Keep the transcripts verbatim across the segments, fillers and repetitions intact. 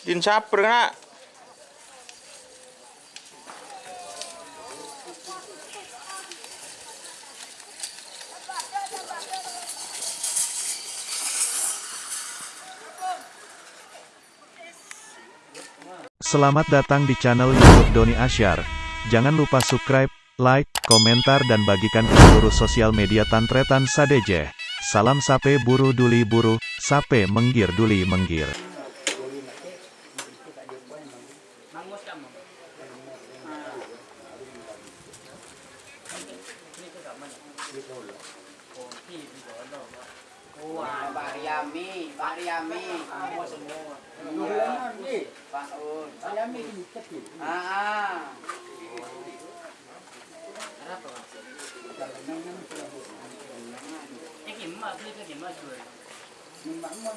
Din sabbhâr, Kak. Selamat datang di channel YouTube Doni Asyar. Jangan lupa subscribe, like, komentar, dan bagikan ke seluruh sosial media tan-tarètan sadhâjâ. Salam sapè buru duli buru, sapè mèngghir duli mèngghir. Wah, Pak Riyami, Pak Riyami. Pak Un. Ah, ah. Iki emas, iki emas, Bro. Belum pasang.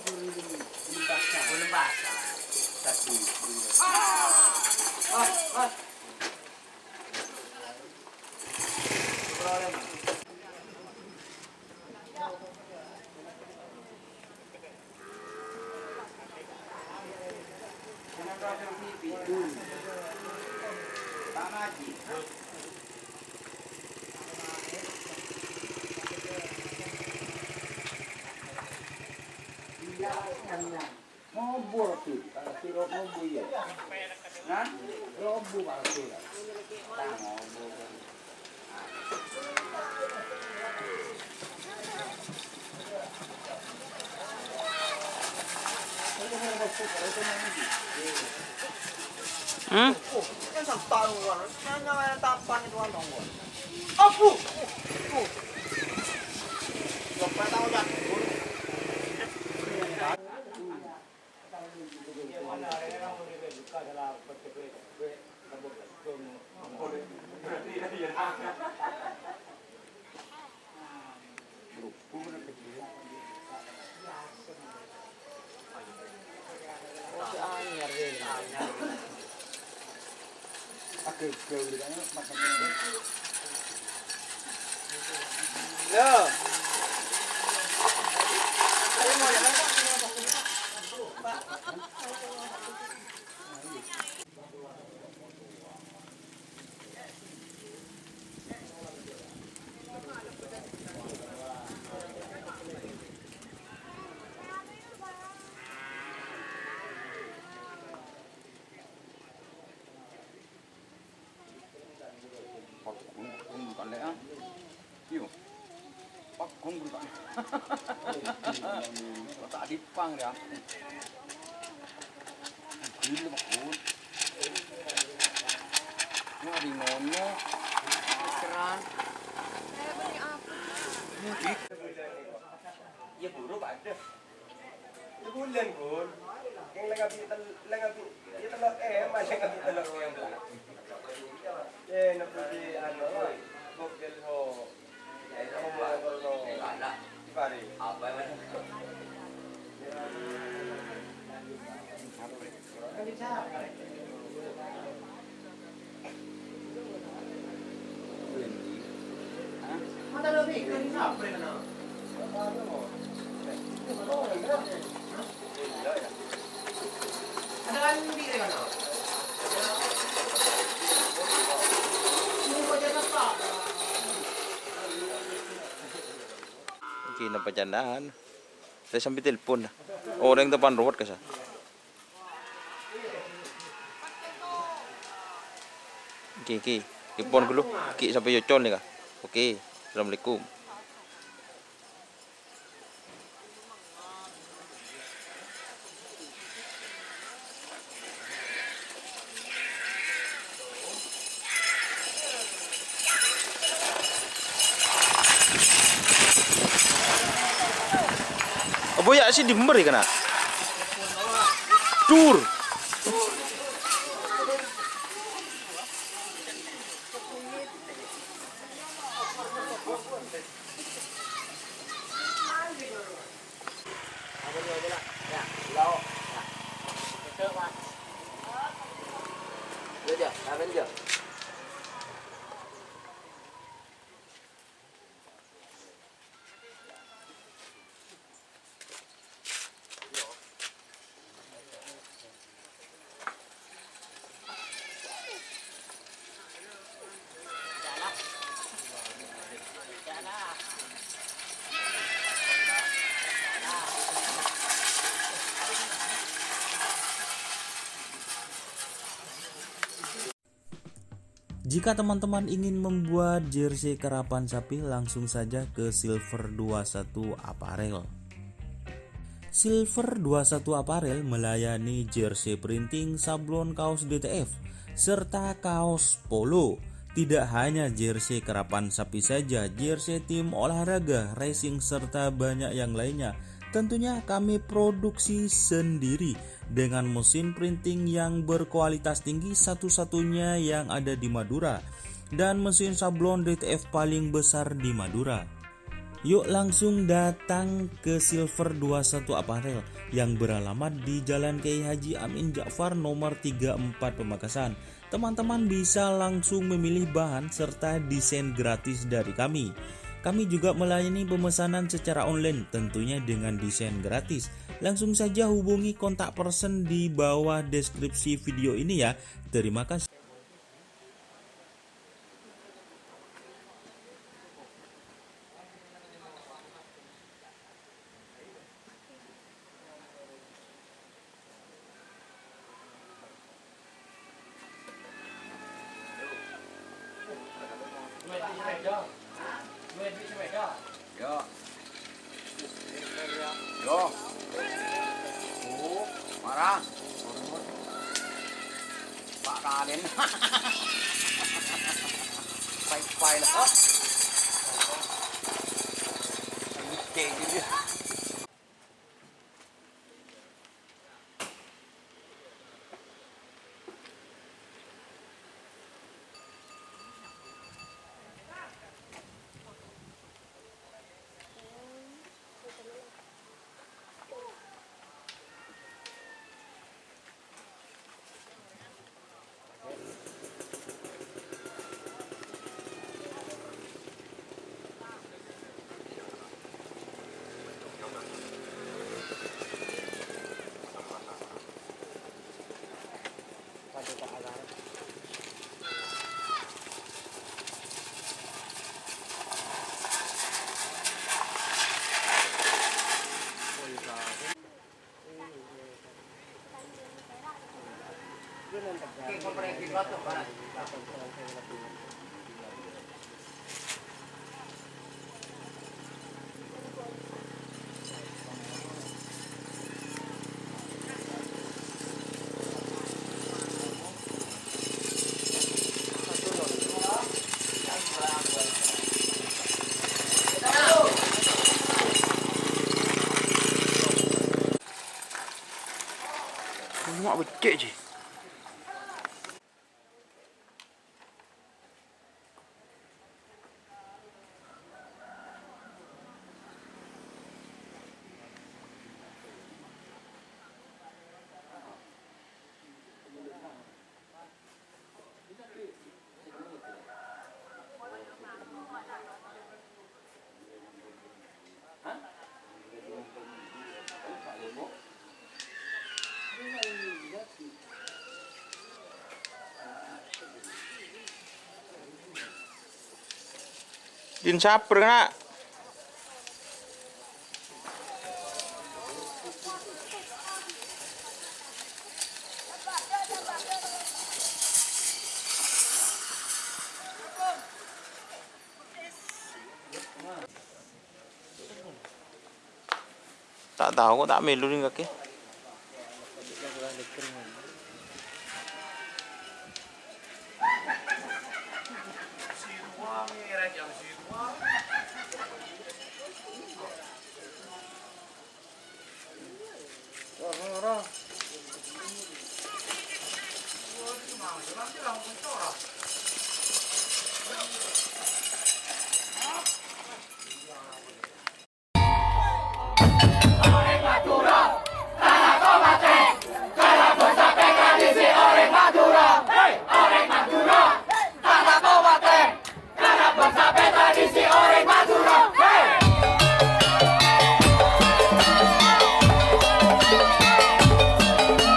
Ngobu, Robi. Pasti ro-, ngobu, ya. Hah? Robu, pasti. Tak ngobu. Hmm? Pagghun, pagghun, bukan lè', ah. Iyo. Pagghun, bukan. Kok tak dipang, ya. Gila, pagghun. Wah, di ngono. Keran. Mudik. Iya, buru, Pak. Ada. Sebulan, Bun. Yang lengkap di tel-, lengkap di, di telok em, ada lengkap di telok em. Eh, nebbhu di, anu, Google ho. Eh, ho, ho. Di Pare. Apa, Mas? Ghi' napa candhâna? Saya sambil telepon. Orèng depan ruwet kasa. Oke, oke. Telepon dulu. Ki sampai yocol nih, Kak. Oke. Assalamualaikum. Oh ya, si dimmer ya kena. Dur. Jika teman-teman ingin membuat jersey karapan sapi, langsung saja ke Silver dua satu Apparel. Silver dua satu Apparel melayani jersey printing, sablon kaos D T F, serta kaos polo. Tidak hanya jersey karapan sapi saja, jersey tim olahraga, racing, serta banyak yang lainnya. Tentunya kami produksi sendiri dengan mesin printing yang berkualitas tinggi, satu-satunya yang ada di Madura, dan mesin sablon D T F paling besar di Madura. Yuk langsung datang ke Silver dua satu Apparel yang beralamat di Jalan Kiai Haji Amin Ja'far nomor tiga empat Pamekasan. Teman-teman bisa langsung memilih bahan serta desain gratis dari kami. Kami juga melayani pemesanan secara online, tentunya dengan desain gratis. Langsung saja hubungi kontak person di bawah deskripsi video ini ya. Terima kasih. Yo. Yo. Oh, marah. Pak Raden. Pai-pai lah, Pak. Oke, gitu. Coma becek, Ji. Din saper, Kak. Ta' tao, ko' ta' mèlo rèng kakè.